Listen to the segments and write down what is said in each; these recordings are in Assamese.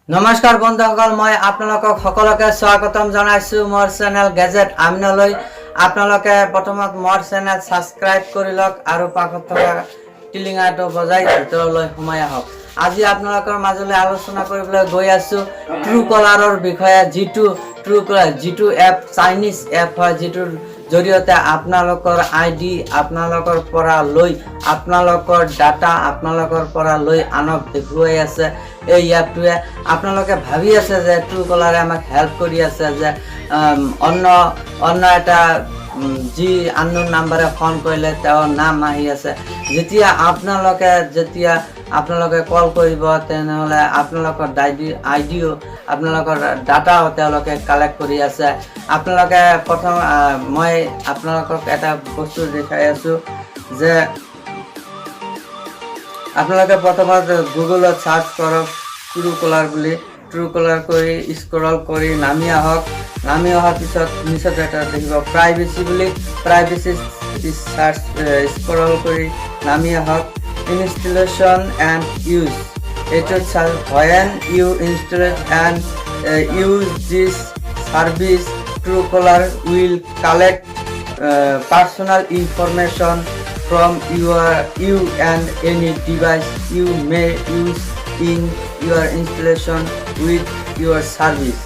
নমস্কাৰ বন্ধুসকল, মই আপোনালোকক সকলোকে স্বাগতম জনাইছোঁ মোৰ চেনেল গেজেট আমিনলৈ। আপোনালোকে প্ৰথমত মোৰ চেনেল ছাবস্ক্ৰাইব কৰি লওক আৰু পাশত থকা টিলিঙাটো বজাই ভিতৰলৈ সোমাই আহক। আজি আপোনালোকৰ মাজলৈ আলোচনা কৰিবলৈ গৈ আছোঁ ট্ৰু কলাৰৰ বিষয়ে, যিটো ট্ৰু কলাৰ, যিটো এপ চাইনিজ এপ হয়, যিটোৰ জৰিয়তে আপোনালোকৰ আইডি আপোনালোকৰ পৰা লৈ, আপোনালোকৰ ডাটা আপোনালোকৰ পৰা লৈ আনক দেখুৱাই আছে এই এপটোৱে। আপোনালোকে ভাবি আছে যে ট্ৰু কলাৰে আমাক হেল্প কৰি আছে যে অন্য অন্য এটা যি আননোন নাম্বাৰে ফোন কৰিলে তেওঁৰ নাম আহি আছে। যেতিয়া আপোনালোকে কল কৰিব, তেনেহ'লে আপোনালোকৰ আইডিও, আপোনালোকৰ ডাটাও তেওঁলোকে কালেক্ট কৰি আছে। আপোনালোকে প্ৰথম মই আপোনালোকক এটা বস্তু দেখাই আছোঁ যে আপোনালোকে প্ৰথমত গুগলত চাৰ্চ কৰক ট্ৰু কলাৰ বুলি। ট্ৰু কলাৰ কৰি স্ক্ৰল কৰি নামি আহক। নামি অহাৰ পিছত নিচত এটা দেখিব প্ৰাইভেচি বুলি। প্ৰাইভেচি চাৰ্চ, স্ক্ৰল কৰি নামি আহক, ইনষ্টলেশ্যন এণ্ড ইউজ এইটোত search. "When you install and use this service, Truecaller will collect personal information from you and any device you may use in your installation with your service."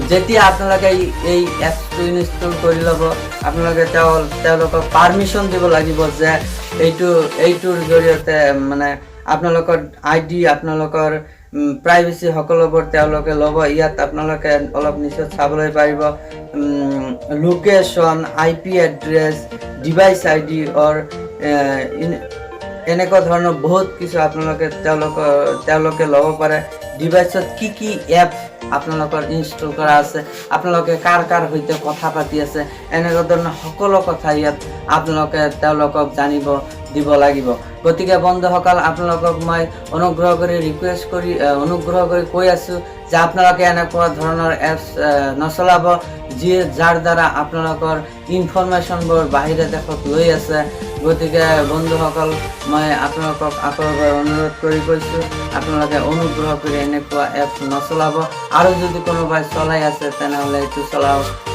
যেতিয়া আপোনালোকে এই এপছটো ইনষ্টল কৰি ল'ব, আপোনালোকে তেওঁলোকক পাৰ্মিশ্যন দিব লাগিব যে এইটোৰ জৰিয়তে মানে আপোনালোকৰ আইডি, আপোনালোকৰ প্ৰাইভেচি সকলোবোৰ তেওঁলোকে ল'ব। ইয়াত আপোনালোকে অলপ নিচত চাবলৈ পাৰিব location, IP address, device ID or এনেকুৱা ধৰণৰ বহুত কিছু আপোনালোকে তেওঁলোকে ল'ব পাৰে। ডিভাইচত কি কি এপ আপোনালোকৰ ইনষ্টল কৰা আছে, আপোনালোকে কাৰ কাৰ সৈতে কথা পাতি আছে, এনেকুৱা ধৰণৰ সকলো কথা ইয়াত আপোনালোকে তেওঁলোকক জানিব দিব লাগিব। গতিকে বন্ধুসকল, আপোনালোকক মই অনুগ্ৰহ কৰি ৰিকুৱেষ্ট কৰি অনুগ্ৰহ কৰি কৈ আছোঁ যে আপোনালোকে এনেকুৱা ধৰণৰ এপছ নচলাব, যিয়ে যাৰ দ্বাৰা আপোনালোকৰ ইনফৰমেশ্যনবোৰ বাহিৰা দেশত লৈ আছে। গতিকে বন্ধুসকল, মই আপোনালোকক আকৌ এবাৰ অনুৰোধ কৰি কৈছোঁ, আপোনালোকে অনুগ্ৰহ কৰি এনেকুৱা এপছ নচলাব। আৰু যদি কোনোবাই চলাই আছে, তেনেহ'লে এইটো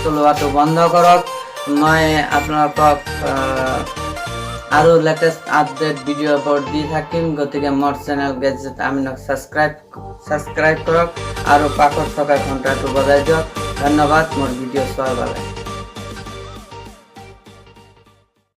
চলোৱাটো বন্ধ কৰক। মই আপোনালোকক আৰু লেটেষ্ট আপডেট ভিডিঅ'বোৰ দি থাকিম। গতিকে মোৰ চেনেল গেজেট আমিনক ছাবস্ক্ৰাইব কৰক আৰু পাশত থকা ঘণ্টাটো বজাই দিয়ক। ধন্যবাদ মোৰ ভিডিঅ' চোৱাৰ বাবে।